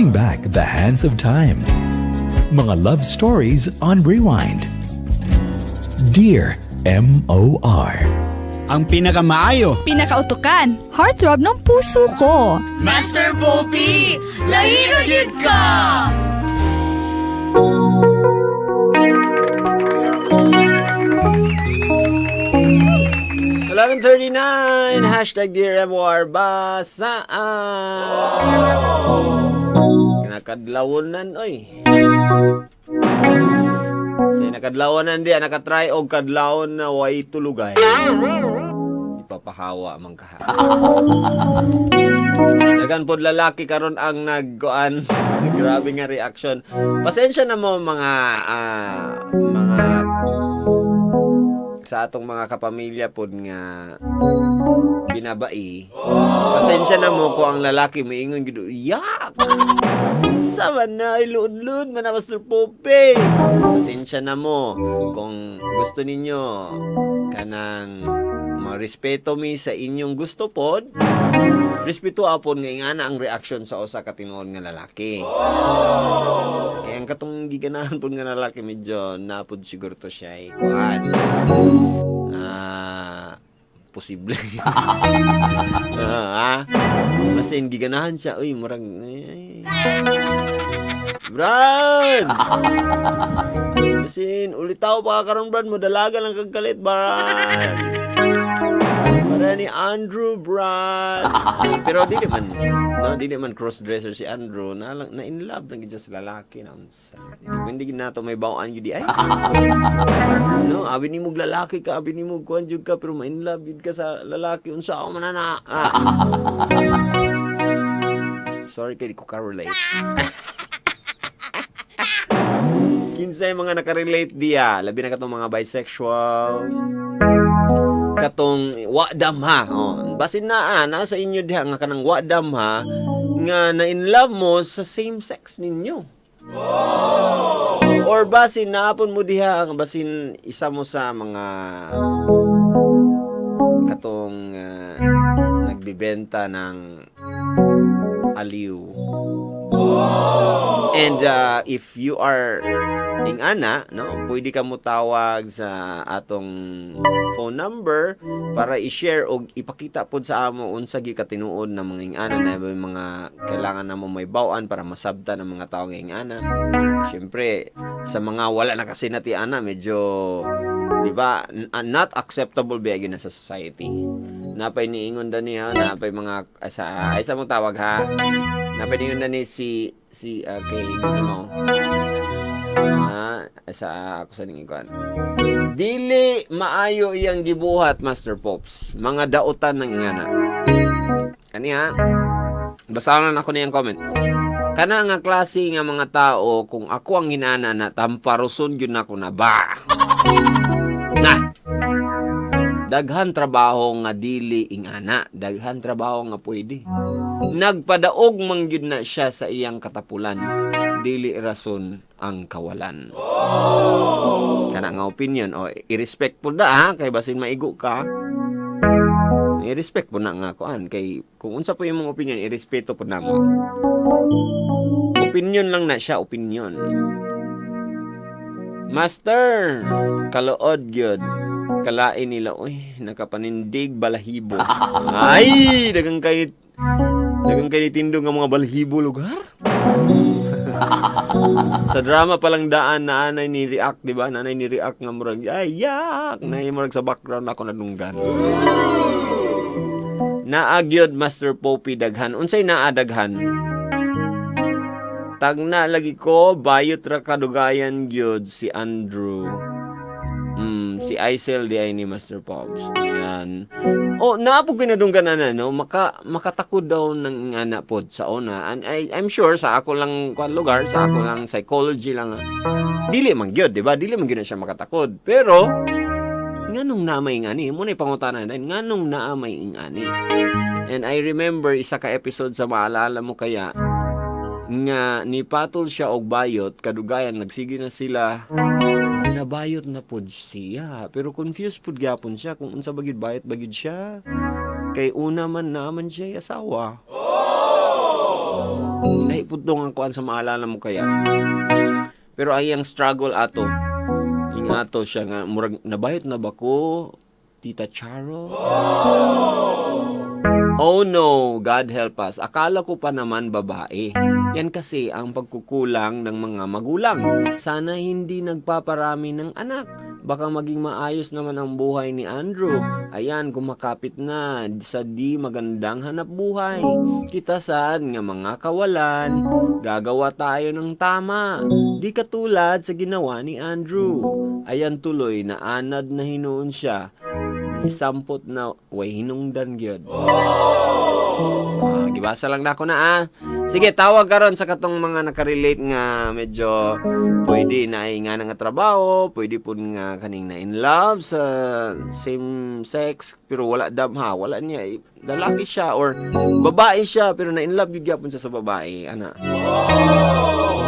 Turning back the hands of time. Mga love stories on rewind. Dear MOR. Ang pinakamaayo. Pinakautukan. Heartthrob ng puso ko. Master Poppy! Lahi ra gyud ka! 11:39, #DearMOR, basaan. Kinakadlawonan, oy. Say nakadlawonan di, nakatry og kadlawon na way tulugay. Ipapahawa man ka. Dagan pod lalaki karon ang nagkuan. Grabe nga reaction. Pasensya na mo mga sa atong mga kapamilya pod nga binabai. Pasensya na mo kung ang lalaki moingon gid, "Yak! Sama na, luod-luod man na, Master Pope." Pasensya na mo kung gusto ninyo kanang marespeto mi sa inyong gusto pod. Respeto apon nga ingana ang reaction sa usa ka tinuod nga lalaki. Kaya ang katong giganahan pod nga lalaki, medyo napod siguro to siya eh, kuan. Ah, posible. Ah, masin giganahan siya, uy, murag ay. Brad! Masin, ulitaw pa ka karon, Brad, mo dalaga lang kag kalit, Brad. Para ni Andrew, Brad. Pero dili man, no, dili man cross-dresser si Andrew, na, lang, na in love lang gyud siya sa lalaki na unsa. Hindi gyud nato may bawaan gyud di ay. No, abi nimo lalaki ka, abi nimo kuan jud ka, pero ma in love jud ka sa lalaki, unsa ako man na. Ah. Sorry kay di ko ka-relate. Kinsay mga nakarelate diya, labi na katong mga bisexual, katong wa damha. Oh, basin naa na sa inyo diha nga kanang wa damha nga na in love mo sa same sex ninyo. Or basin naapon mo diha, basin isa mo sa mga katong nagbibenta ng aliw. And if you are ing-ana, no, pwede ka mo tawag sa atong phone number para i-share og ipakita pod sa amo unsa gyud katinuod na mga ing-ana na may mga kailangan namo may baw-an para masabtan ang mga tawo nga ing-ana. Syempre, sa mga wala na kasi nati ana, medyo, di ba, not acceptable ba gyud na sa society. Napay niingon da niya, napay mga sa ay sa mong tawag ha. Napay niingon da ni si si kay ano sa ako sa ning ikuan. Dili maayo iyang gibuhat, Master Pops. Mga dautan ng ingana. Kani ha. Basahan na ako niyang comment. Kana nga klase nga mga tao, kung ako ang hinana na, tamparuson gyud nako na ba. Na. Daghan trabaho nga dili ingana, daghan trabaho nga pwede. Nagpadaog man gyud na siya sa iyang katapulan. Dili rason ang kawalan. Kana nga opinion, o i-respect po da ha, kay basin maigo ka. I-respect po na nga kuan kay kung unsa po imong opinion, irespeto po namo. Opinion lang na siya, opinion. Master, kaluod gyud. Kalain nila, uy, nakapanindig balahibo. Ay, dagang kay ni tindog nga mga balahibo lugar. Sa drama pa lang daan na anay ni react, di ba? Nanay ni react nga murag, ay, yak! Na murag sa background ako nadunggan. Naagyod, Master Poppy, daghan. Unsay naa daghan? Tagna lagi ko, bayot ra kadugayan gyud si Andrew. Si Aisel di ay ni Master Pops. Ayan. Oh, naa po kinadunggan na, no? Makatakod daw ng ana pod sa una. And I'm sure sa ako lang kuan lugar, sa ako lang psychology lang. Ah. Dili man gyud, di ba? Dili man gyud na siya makatakod. Pero nganong naamay ingani? Mo na pangutana na nganong naamay ingani? And I remember isa ka episode sa Maalala Mo Kaya nga nipatol siya og bayot kadugayan, nagsige na sila, nabayot na pod siya, pero confused pod gyapon siya kung unsa ba gyud, bayot ba gyud siya, kay una man naman siya asawa. Lahi pud to nga kuan sa maalala mo kaya. Pero ay ang struggle ato. Ing ato siya nga murag nabayot na ba ko, Tita Charo? Oh no, God help us. Akala ko pa naman babae. Yan kasi ang pagkukulang ng mga magulang. Sana hindi nagpaparami ng anak. Baka maging maayos naman ang buhay ni Andrew. Ayan, kumakapit na sa di magandang hanap buhay. Kita sad nga mga kawalan, gagawa tayo ng tama. Di katulad sa ginawa ni Andrew. Ayan tuloy, naanad na hinuon siya. Isampot na way hinungdan gyud. Ah, gibasa lang na ako na ah. Sige, tawag karon sa katong mga nakarelate nga medyo pwede na ay nga nga trabaho, pwede pud nga kaning na in love sa same sex pero wala dam ha, wala niya eh, lalaki siya or babae siya pero na in love gyud gyapon siya sa babae, ana.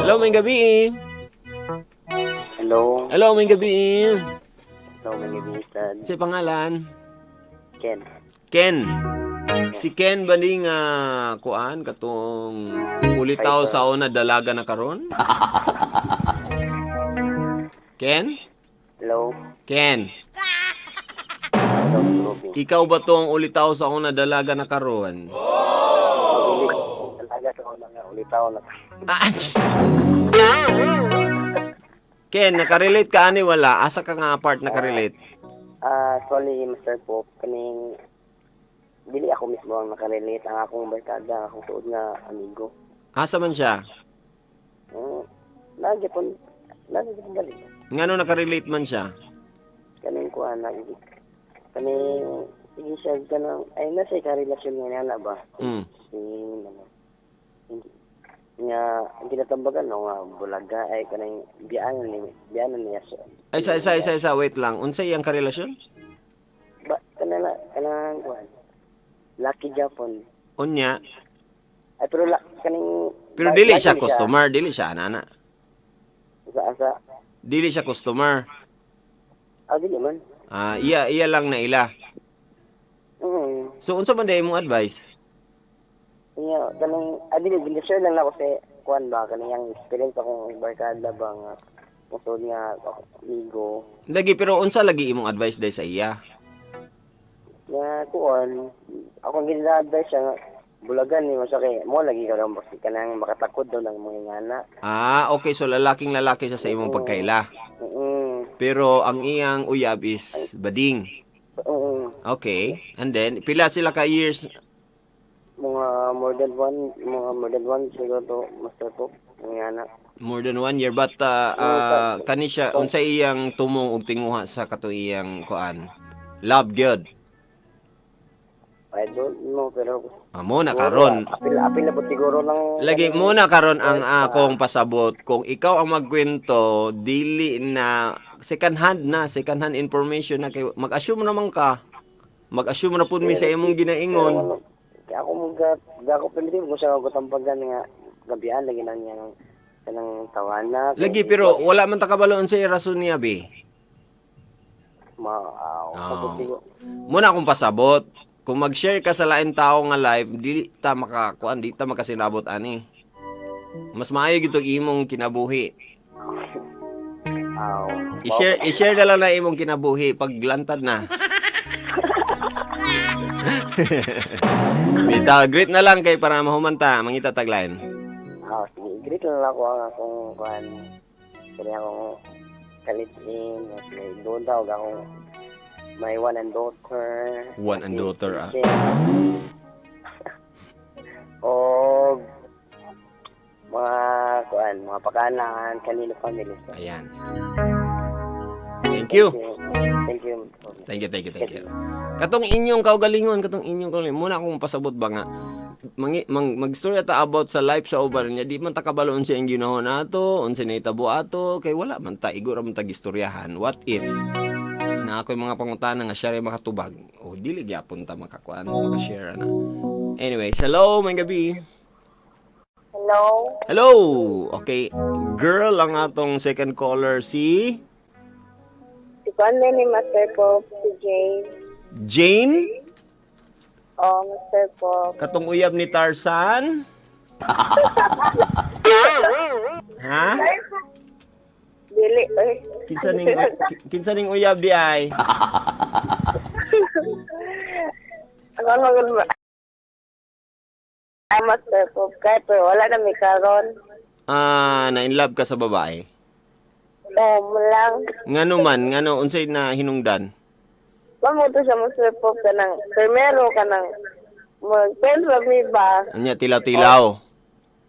Hello, may gabi. Hello. Hello, may gabi. Hello, may gabi, Stan. Sa pangalan? Ken. Ken. Si Ken ba ni nga kuan katong ulitaw sa una dalaga na karon? Ken? Hello. Ken, Hello, Ruby. Ikaw ba tong ulitaw sa una dalaga na karon? Pag-ulit. Talaga sa una nga, ulitaw na. Ah! Ken, nakarelate ka ani wala? Asa ka nga part nakarelate? Ah, sorry, Mr. Pope. Kaning, dili ako mismo ang nakarelate. Ang akong barkada, ang akong suod nga amigo. Asa man siya? Lagi po, lagi po galing. Ngano nakarelate man siya? Kaning kuan, lagi. Kaning, sige siya, kanang, ay, nasa karelasyon nga niya ba? Si, ano, hindi, nga, ang ginatambagan, no, nga, bulaga, ay, kanang, biyaan niya siya. Ay, isa, isa, isa, isa, wait lang. Unsay iyang karelasyon? Ba, kanala, kanang, kuan, Lucky Japon. Unya. Ay, pero, la, kaning, Pero ba- dili laki siya ni customer, dili siya ana. Asa, asa, Dili siya customer. Ah, dili man. Ah, iya iya lang na ila. So unsa man day imong advice? Iya, kanang, ah, dili, share lang ako sa, kuan ba, kaning ang experience akong barkada ba nga, musod nga, ako, amigo. Lagi, pero unsa lagi imong advice day sa iya? Nga, kuan, akong gina-advise siya nga, bulagan ni mo siya kay, mo lagi ka lang, basta kanang makatakod daw ng mga ngana. Ah, okay, so lalaking lalaki siya sa imong pagkaila. Pero ang iyang uyab is bading. Okay. And then pila sila ka years? Mga more than one siguro to, Master po, mga ngana. More than one year, but kani siya, unsa iyang tumong og tinguha sa kato iyang kuan? Love gyud. I don't know, pero Amo na karon. Apil na po siguro ng Lagi muna karon ang akong pasabot. Kung ikaw ang magkwento, dili na second hand na, second hand information na kay mag-assume naman ka. Mag-assume na pud mi sa imong ginaingon. Pero, ano, kaya ako mag ako pwede mo siya magutampagan nga gabian lagi na niya ng kanang tawana. Lagi, pero wala man ta kabalo sa rason niya bi. Ma aw Oh. Muna akong pasabot. Kung mag-share ka sa lain tao nga live, dili ta makakuan, di ta makasinabot ani. Mas maayo gitong imong kinabuhi. Aw. I-share na lang na imong kinabuhi paglantad na. Bitaw, greet na lang kay para mahumanta, mangita tagline. Aw, sige, greet lang ako ang akong kuan. Kaya akong kalitin, may doon daw akong my one and daughter. One and daughter, ah. Og mga kuan, mga pakanan, kanino family. Ayan. Thank you. Thank you. Thank you, thank you, thank you. Katong inyong kaugalingon, katong inyong kaugalingon, muna akong pasabot ba nga, mag-story ta about sa life sa uban niya, di man ta kabalo unsa ang ginahon nato, unsa nahitabo ato, kay wala man ta, igor man ta gistoryahan. What if na ako'y mga pangutana nga siya rin makatubag o dili gyapon ta makakuan, makashare ana. Anyways, hello, may gabi. Hello? Hello. Okay, girl ang atong second caller si Si Kwan ni Master Pop, si Jane. Jane, Oh, Master Pop. katong uyab ni Tarzan. Ha? Dili, eh. Kinsa ning uyab di ay? Ako ano ba? Ay, Master Pope, kahit pero wala na may karon. Ah, na in love ka sa babae. Oo, mo lang. Ngano man, ngano unsay na hinungdan? Pamuto siya, Master Pope, ka ng primero ka ng mag-friends with me ba? Anya tilaw-tilaw.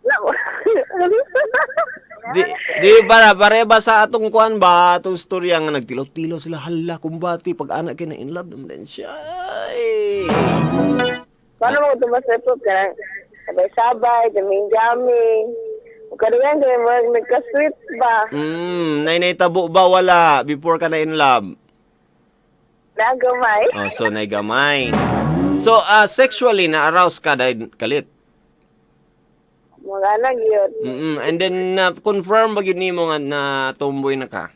Wala mo. Di di para pare ba sa atong kuan ba atong storya nga nagtilaw-tilaw sila, hala kumbati pag anak kay na in love naman din siya. Ay. Paano mo ito, Master Pope, ka ng sabay-sabay, jaming-jaming. Karuyan kami mag nagka-sweet ba? Nay tabo ba wala before ka na in love? Nagamay. Oh, so nay gamay. So sexually na arouse ka dahil kalit. Mga anak yun. And then na confirm ba gyud nimo nga na tomboy na ka?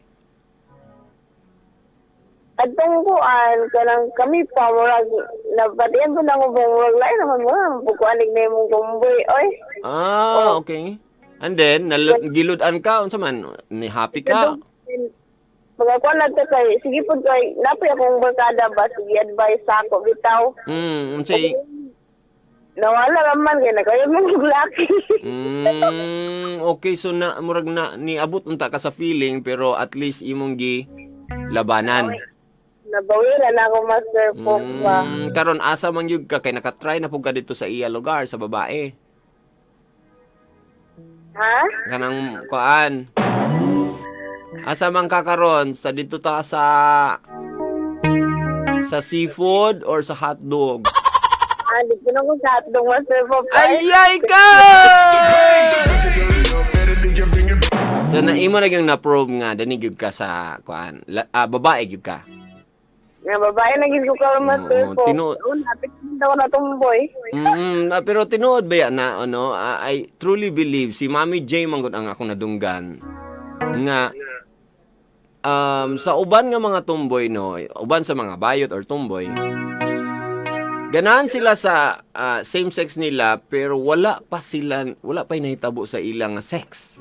At kuan, kanang kami pa, murag, napatiyan po na ako ba, murag, lain naman mo, pukuanig na yung kumboy, oy. Ah, okay. And then gilud-an ka unsa man ni happy ka? Pagkakuan lang to kay, sige po kay, napay akong barkada ba, sige advice sa ako, bitaw. Unsay Nawala naman, kay nakayo mong laki. Okay, so na murag na niabot unta ka sa feeling pero at least imong gi labanan. Nabawilan ako, Master Pop ba. Karon asa man gyud ka kay nakatry na pud ka dito sa iya lugar sa babae. Ha? Kanang kuan. Asa man ka karon sa dito ta sa seafood or sa hotdog? Ah, di ko na ko sa hotdog, Master Pop. Ay ay ka! So na imo na gyud na-prove nga dani gyud ka sa kuan. Babae gyud ka. Nga babae na gid ko karon, Master Oo, Pop. Napit na ako na tumboy. Pero tinuod ba yan na ano, I truly believe si Mami J manggod ang akong nadunggan nga sa uban nga mga tomboy no, uban sa mga bayot or tomboy, ganahan sila sa same sex nila pero wala pa nahitabo sa ilang nga sex.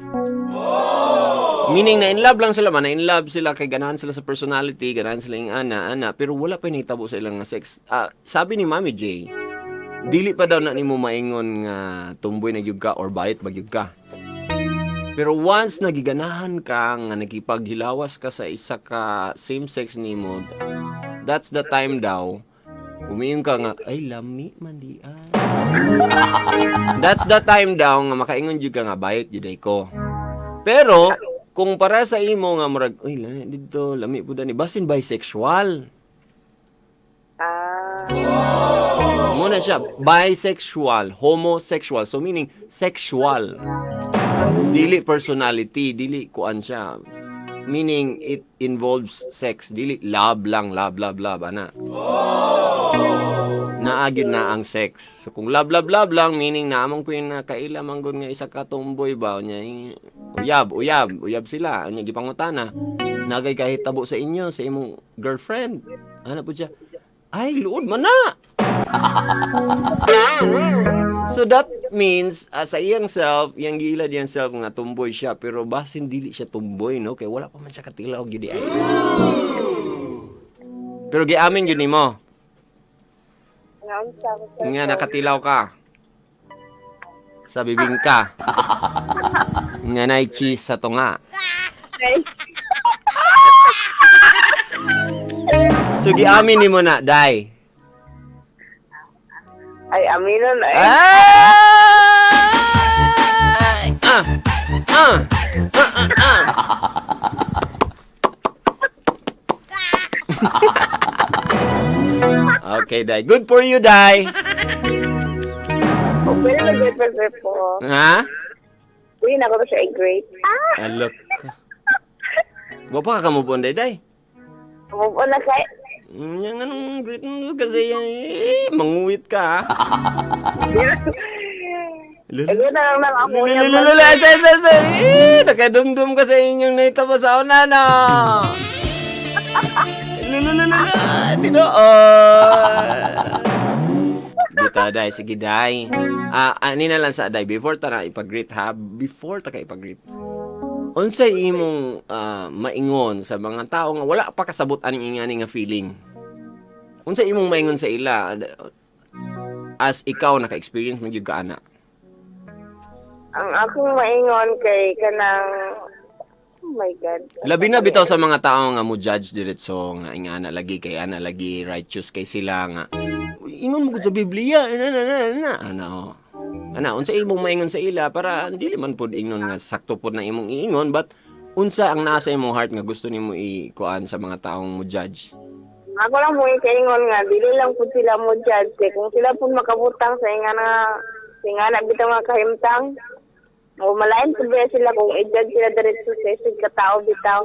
Meaning na in love lang sila man, na in love sila kay ganahan sila sa personality, ganahan sila yung ana, ana, pero wala pa nahitabo sa ilang nga sex. Sabi ni Mami J, dili pa daw na nimo maingon nga tumboy na gyud ka or bayot ba gyud ka. Pero once nagiganahan ka nga nagipaghilawas ka sa isa ka same sex nimo, that's the time daw umiyon ka nga ay lami man di ah. That's the time daw nga makaingon jud ka nga bayot jud ay ko. Pero kung para sa imo nga murag uy lami didto lami pud ani basin bisexual. Ah. Muna siya, bisexual, homosexual. So meaning, sexual. Dili personality, dili kuan siya. Meaning, it involves sex. Dili love lang, love, love, love, ana. Naagid na ang sex. So kung love, love, love lang, meaning naamon ko yung nakaila manggon nga isa ka tomboy ba, nya, uyab, uyab, uyab sila. Nya, gipangutana. Nagay kahit tabo sa inyo, sa imong girlfriend. Ana po siya, ay, luod man na! So that means sa iyang self, iyang giilad iyang self nga tomboy siya pero basin dili siya tomboy no kay wala pa man siya katilaw gyud ay. Pero giamin gyud nimo Nga unsa, Master nga Pop. nakatilaw ka sa bibingka. Nga nay cheese sa tunga. Ay. So giamin nimo na, dai. Ay, aminon ay. Ay! Ah! Ah! Ah! Ah! Ah! Okay, Dai. Good for you, Dai. Oh, pwede mag-great, Master Pop. Ha? Uy, nako to siya i-great. Ah! Alok. Wa pa ka move on, Dai, Dai. Move on na kay. Yang anong great mo kasi eh, manguwit ka. ah. Eh, na lang lang ako yan. Lulululula, sa, sa, sa, eh, nakadumdum ka sa inyong naitaba sa una, no? Lulululula, tinuod. Day, sige, day. Ah, ani na lang sa day before ta na ipag-greet ha, before ta ka ipag-greet. Unsay imong maingon sa mga tao nga wala pa kasabot aning ingani nga feeling? Unsay imong maingon sa ila as ikaw naka-experience man gyud ka ana? Ang akong maingon kay kanang, oh my God. Labi na bitaw sa mga tao nga mo judge diretso nga ingana lagi kay ana lagi righteous kay sila nga ingon mo gud sa Biblia na na na na ana oh. Ana, unsa imong maingon sa ila para dili man pud ingnon nga sakto pud na imong iingon, but unsa ang nasa imong heart nga gusto nimo ikuan sa mga taong mo judge? Ako lang mo kaingon nga dili lang pud sila mo judge kay kung sila pud makabutang sa ingana bitaw nga kahimtang o malain pud ba sila kung i-judge sila diretso sa isig ka tao bitaw.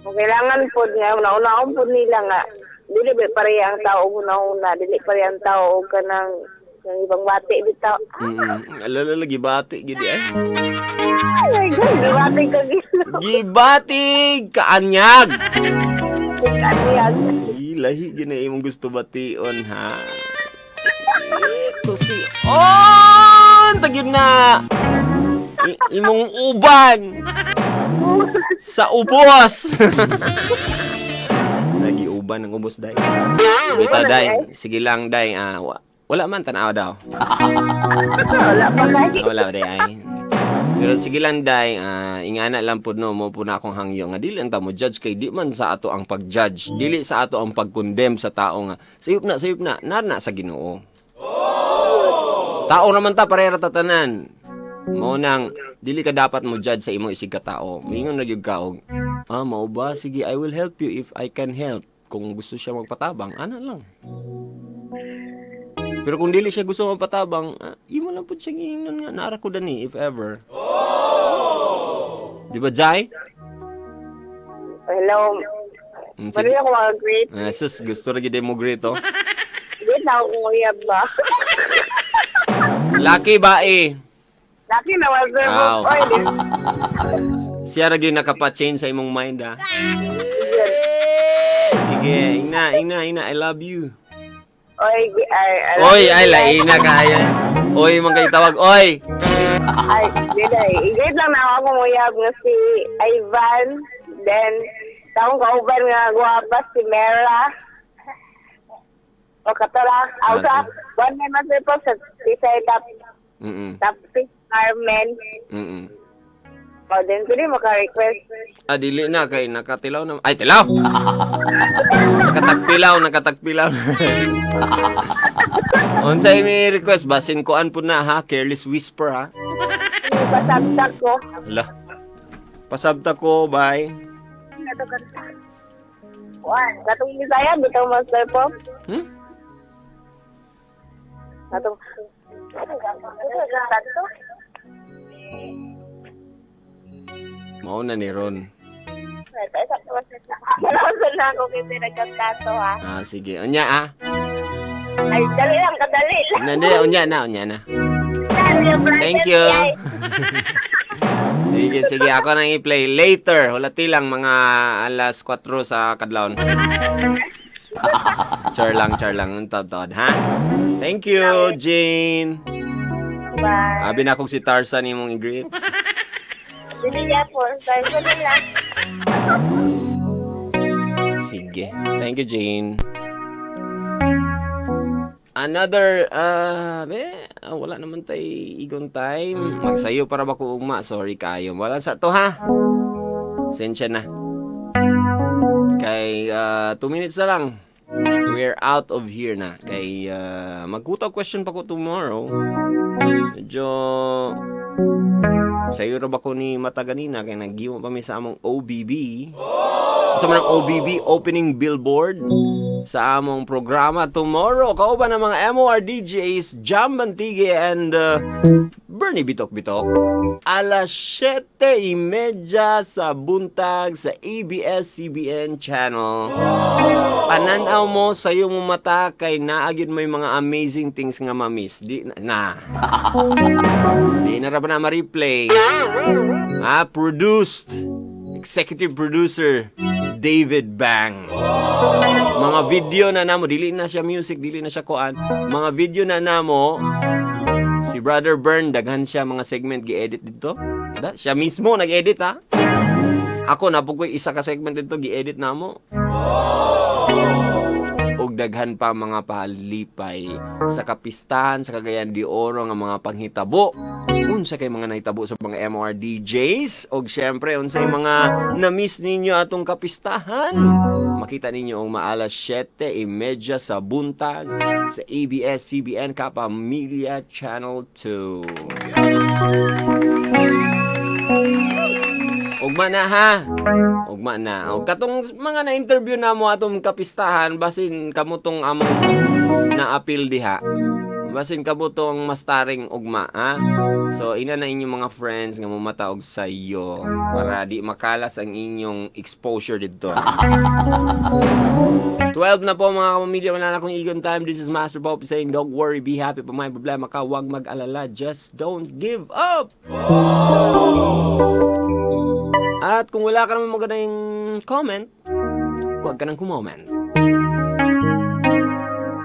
Kung kailangan pud nga una-unaon pud nila nga dili ba pareha ang tao og una-una, dili pareha ang tao og kanang ng ibang bati bitaw. Alala, gibati gid eh. Oh my God, gibati ka gilo. Gibati kaanyag. Kaanyag. Ay, lahi gid na imong gusto bation ha. Ito si On! Tagyod na! Imong uban! Sa ubos! Nagiuban ang ubos, day. Bitaw, day. Sige lang, day. Ah, wala man, tanaw daw. Wala pa kay. Wala, day, ay. Pero sige lang, day. Ah, ingana lang po, no, mo po na akong hangyo. Nga, dili ang tamo judge kay di man sa ato ang pag-judge. Dili sa ato ang pag-condemn sa tao nga. Sayop na, sayop na. Nana sa Ginoo. Tao naman ta, parera tatanan. Mao nang dili ka dapat mo judge sa imong isig ka tao. Mingon na gyud ka og, ah, mao ba, sige, I will help you if I can help. Kung gusto siya magpatabang, ana lang. Pero kung dili siya gusto magpatabang, imo lang pud siyang ingnon nga naara ko dani if ever. Di ba, Jai? Hello. Sige. Pwede ako mag-greet. Ah, sus, gusto ra gyud mo greet oh. Greet na akong uyab ba? Laki ba eh? Laki na was there. Wow. Oy, di. Siya ra gyud nakapa-change sa imong mind ah. Sige, ina, ina, ina, I love you. Oy, ay, ay. Oy, ay, laina kaya. Oy, man kayo tawag. Oy! Ay, di day. I-greet lang na ako akong uyab nga si Ivan. Then, sa akong kauban nga guwapa si Mera. O katara. Aw sa, one man mas po sa Tisay top, top 6 Carmen. O, then, pwede maka-request. Ah, dili na kay nakatilaw na. Ay, tilaw! Nakatagpilaw, nakatagpilaw. Unsay may request basin kuan po na ha, careless whisper ha. Pasabtak ko. Hala. Pasabta ko, bye. One. Katong Bisaya, bitaw Master Pop. Katong Tanto? Mao na ni Ron. Wala na ako kasi nagkantato ha. Ah, sige. Unya ah. Ay, dali lang, kadali lang. Nandi, unya na, unya na. Thank you. Sige, sige. Ako nang i-play later. Hulati lang mga alas 4 sa kadlawon. Char lang, char lang. Ang taod ha? Thank you, Jane. Bye. Abi na akong si Tarzan imong i-greet. Dili niya po. Sorry ko na lang. Sige. Thank you, Jane. Another, wala naman tay igon time. Magsayo para ba ko ugma? Sorry kayo. Wala sa to, ha? Sensya na. Kay, 2 minutes na lang. We're out of here na. Kay, magkutaw question pa ko tomorrow. Medyo, sayo ra ba ko ni mata ganina kay naghimo pa mi sa among OBB. Sa man ang OBB, Opening Billboard, sa among programa tomorrow. Kauban ng mga MOR DJs Jam Bantigue and Bernie Bitok Bitok. Alas 7:30 sa buntag sa ABS-CBN channel. Pananaw mo sa iyong mata kay naagid mo yung mga amazing things nga ma-miss. Di na, na. Di na ra ba na ma-replay? Ah, produced. Executive producer, David Bang. Mga video na namo, dili na siya music, dili na siya kuan. Mga video na namo, si Brother Bern, daghan siya mga segment gi-edit dito. Da, siya mismo nag-edit ha. Ako napug ko'y isa ka segment dito gi-edit namo. Og daghan pa mga pahalipay sa kapistahan sa Cagayan de Oro nga mga panghitabo. Unsa kay mga nahitabo sa mga MR DJs og syempre unsay mga na-miss ninyo atong kapistahan. Makita ninyo ang maalas 7:30 sa buntag sa ABS-CBN Kapamilya Channel 2. Ugma na ha. Ugma na. Og katong mga na-interview na mo atong kapistahan, basin kamo tong among na-appeal diha. Basin kamo tong mastaring ugma ha. So ina na inyong mga friends nga mumata og sa iyo para di makalas ang inyong exposure didto. 12 na po, mga kapamilya, wala na akong igon time. This is Master Bob saying, don't worry, be happy. Pag may problema ka, huwag mag-alala. Just don't give up! At kung wala ka naman magandang comment, huwag ka nang kumoment.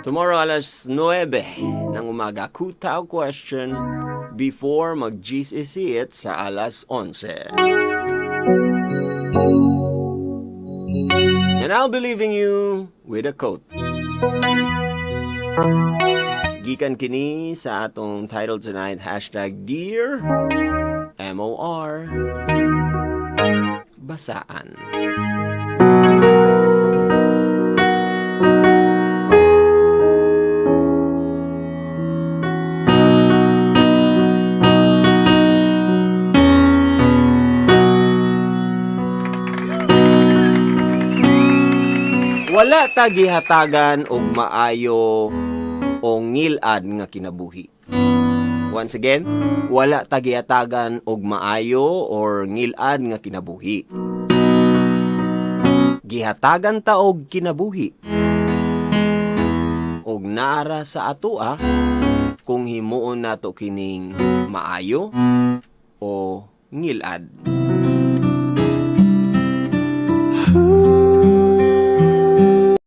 Tomorrow, alas 9 ng umaga, Kutaw question before mag-GCC it sa alas 11. And I'll be leaving you with a quote. Gikan kini sa atong title tonight, #DearMOR. Basaan. Wala ta gihatagan og maayo o ngilad nga kinabuhi. Once again, wala ta gihatagan og maayo or ngilad nga kinabuhi. Gihatagan ta og kinabuhi. Og naara sa atoa kung himuon nato kining maayo o ngilad.